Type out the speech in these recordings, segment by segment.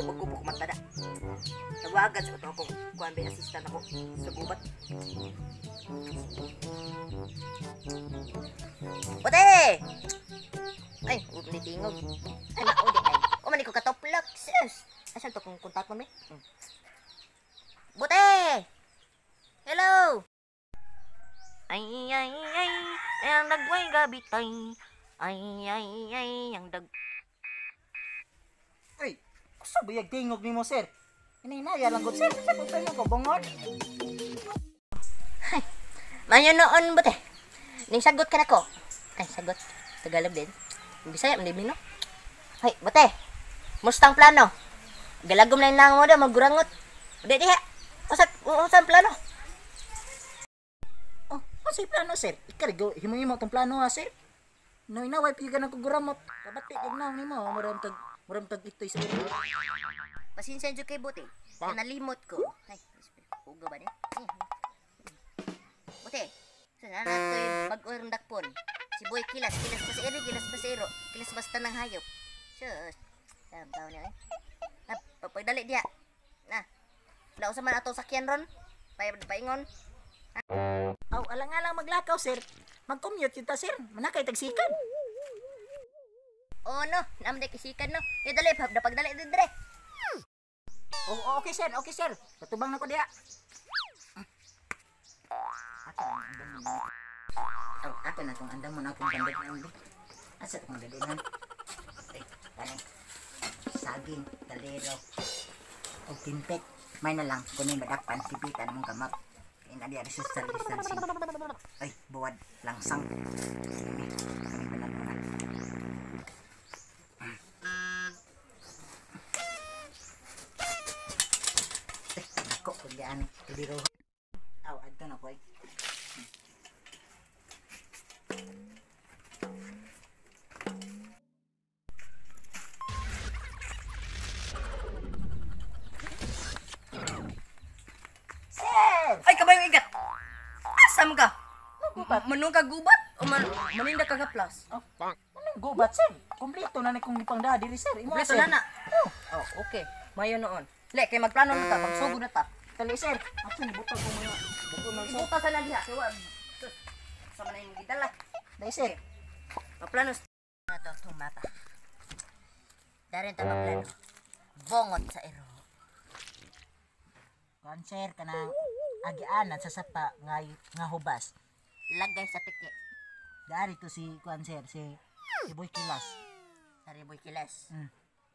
Bago po kumatada. Tawagan sa ito akong kuan ba assistant ako sa gubat. Bote! Ay, huwag ni tingog. Ay, maudi ay. O man ko katoplak. Sus. Asan to kung kontak mo ni? Bote! Hello! Ay, ay, ay. Ay, ang dagway gabitay. Ay, ay, ay. Ang dag... Ay, asa ba yung tingog ni mo, sir? Inainaya lang ko, sir. Sa pagpay mo ko, bungon. Ay, mayo noon, bote. Ning sagot ka na ko. Ay, sagot. Tagalog din. Bisaya, hindi no? Ay, bote. Mustang plano. Galagom na lang mo daw, maggurangot. Di, diha. Usa ang plano? Oh, usa plano, sir? Ikarigo, himo-himo tong plano, ha, sir? No, inaway, piga na ko guramot. Kabati, kag naong nimo, muram tag itoy sa iro. Pasensya dyan kay bote. Nalimot ko. Ay, uga ba niya? Bote, so na nato'y bag-o rin dakpon. Si Boy Kilas, kilas pa sa iro, kilas pa sa iro, kilas basta ng hayop. Sus, tao niya eh. Na, pagdali diha. Na, wala usa man atong sakyan ron. Paingon. Aw, alang-alang maglakaw, sir. Mag-commute yun ta, sir. Manakay tagsikan. Oh no, naman di kisikan no. Ya dali, pagdali din dire. Oh, okay sir, okay sir. Patubang na ko diha. Oh, ato na tong andam mo na akong pandag na ulit. Asa tong dadunan? Ay, tanay. Saging, kalero, o timpek. May na lang, kunin madakpan, pipitan mong kamap. Inadi ari social distancing. Ay, buwad, langsang. Kami pa lang muna. Eh, dako, kulyaan. Kalero. Aw, adto na ko eh. Ay, kabayong igat! Asa mo ka? Manong ka gubat? O maninda ka gaplas? Oh, anong gubat, sir? Kompleto na ni kong ipangdaha diri, sir. Imo, Kompleto sir. na na. Oh, okay. Mayo noon. Le, kay magplano na ta, magsugod na ta. Dali, sir. Ako ni butang ko mga buko man, sir. Ibuta sa na diha. Kay wa. Sa man imong gidala. Dali, sir. Magplano na to itong mapa. Darin ta magplano. Bongot sa iro. Kuan, sir, kanang agianan sa sapa nga hubas. Lagay sa piki. Dari to si kuan, sir, si Boy Kilas. Sari Boy Kilas.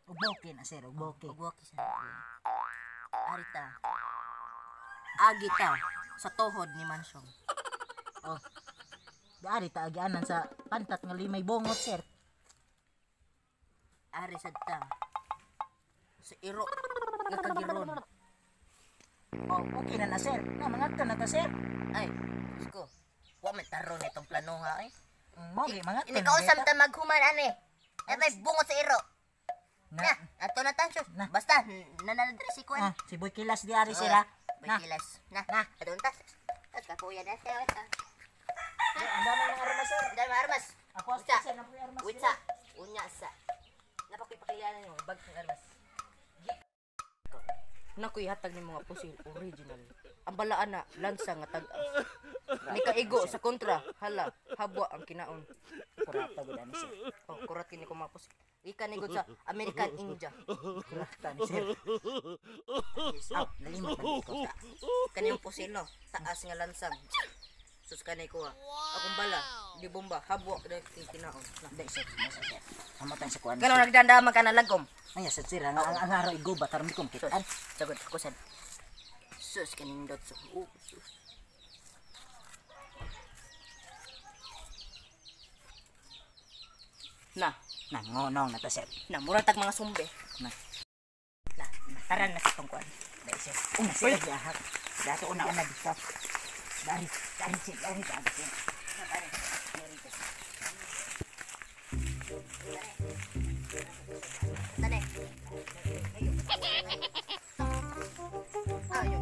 Ug boke na, sir, ug boke. Ug boke sir. Arita. Agita sa tuhod ni Mansyong. Oh. Dari ta agianan sa pantat nga limay bongot, sir. Ari sad ta. Sa iro nga kagiron. Oh, okay na na, sir. Na mangadto na ta, sir. Ay, Diyos ko. Wa may taron itong plano ha, eh. Mo gi mangadto. Inikausam ta maghuman ani. Ay, bungot sa iro. Na, ato na ta, sus. Basta nanadre si kuan. Ah, si Boy Kilas di ari, sir, ha. Boy Kilas. Na, ato ta. At kapuya na siya. Ang dami ng armas, sir. Ang dami armas. Ako sir, napoy armas. Witsa. Unya sa. Napakipakilala nimo bag ng armas. Naku, ihatag ni mga pusil original. Ang balaan na lansa nga tag-as. Ni kaigo sa kontra, hala, habwa ang kinaon. Kurata gud ani, sir. Oh, kurat kini ko mga pusil. Ika ni gud sa American India. Kurata ni, sir. Aw, nalimot man ko ta. Kani yung pusil no, taas nga lansang. Sus kanay ko ha. Akong bala, di bomba, habwa na kinaon. Dai, sir, sir. Amotan sa kuan. Gano nagdandaman ka na lagom. Ay, sir, sir, ang araw igubat aron ko kitaan. Sagot ko sad. Sus kaning dot. Oh, sus. Na, na ngonong na ta, sir. Na mura tag mga sumbe. Na. Na, taran na sa tong kuan. Dai, sir. Una sir, ahak. Dato una dito. Dari, dari sir, dari dari sir. Dari. Tane. Ayo,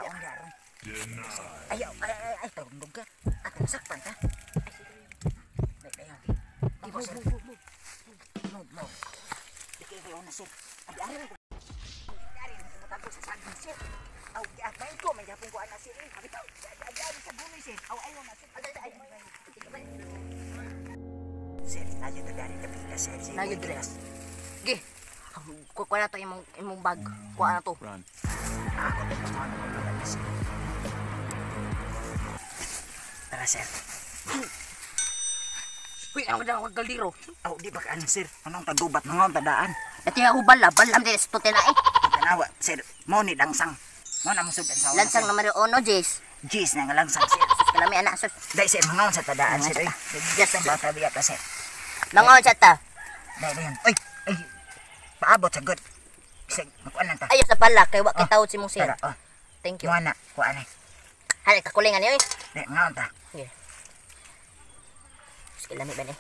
Kuhaon yaron. Ay, ay, ay, ay, tagundog ka. Atong sakpan ta. Ay, ay, ay. Move, move, move. Move, move. Ikay na sir. Abi ari. Ari mutago sa saging sir. Aw, may ko may gapon ko ana sir. Abi to. Abi sa bunoy sir. Aw, ayo na sir. Ay, ay, ay. Sir, nayo ta dari kapita sir. Nayo dire. Gi. Kuha na to imong bag. Kuha na to. Run. Ako din mga sir. Tara sir. Uy, ako dyan ako kaldero. Aw, di ba ka ano sir? Anong tagubat mga tadaan? Dati ako bala, bala din sa na eh. Tanawa, sir. Mao ni langsang. Mao na mong sudan sa Lansang naman rin ono, Jis. Jis na nga langsang sir. Sus kalami anak sus. Dai sir, mangaon sa tadaan sir. Ay, Yes, ang bata biya ta sir. Mangaon sa ta. Dai dayon. Oy, ay. Paabot sa good. Sir, makuan lang ta. Ayo sa pala kay wa kay tawod si mong sir. Tara, oh. Thank you. Kuan na, kuan na. Hali kakulingan ni oy. Dai, mangaon ta. Sige. Sus kalami ba ni?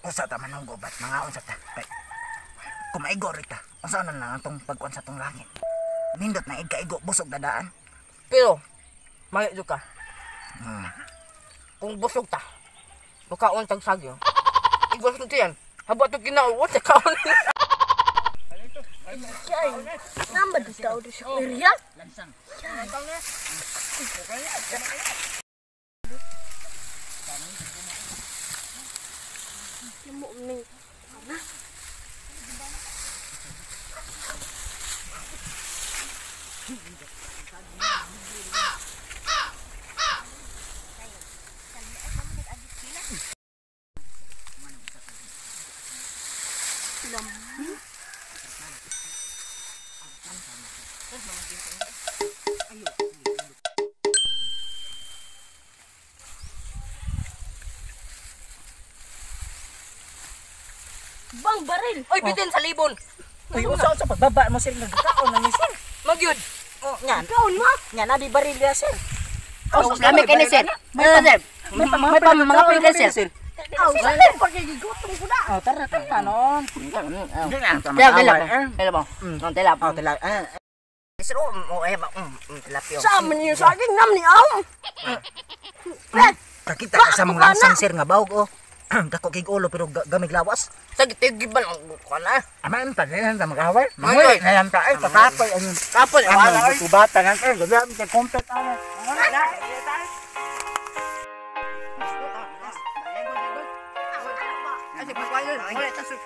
Usa ta manong gubat, mangaon sa ta. Kay kumaigo ri ta. Unsa na lang atong pagkuan sa tong langit. Nindot na igkaigo busog dadaan. Pero, mali ka. Hmm. Kung busog ta, makaon tag sagyo. Igwas mo tiyan. Haba to kinauot sa kaon. Namba dito ako sa area. Lansang. Namo ni. Bang baril. Oy, bitin sa libon. Uy, unsa unsa pagbaba mo sir nga gakaon na ni sir. Magyud. Oh, ngan. Kaon ma. Nga na di baril ya sir. Oh, lami kay ni sir. Ano sir? May pa mga pili sir. Aw, sir, porque gigutom ko na. Oh, tara tara noon. Hindi na. Tela, tela. Tela mo. Oh, tela. Oh, tela. Ah, Sir, oh, eh, tilapia. Sa amin yung saging nam ni am. Kakita ka sa mong langsang sir nga bawog oh. Dako kig ulo pero gamig lawas. Sa gitigi ba lang ko na. Ama ang pagkain sa mag-away. Mangoy. Na lang ta ay kakapoy ang Kapon, wala oy. kubata nga kay gabi ang komplet ana.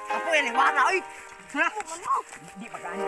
Apo yan, wala oy. Di pa kaano.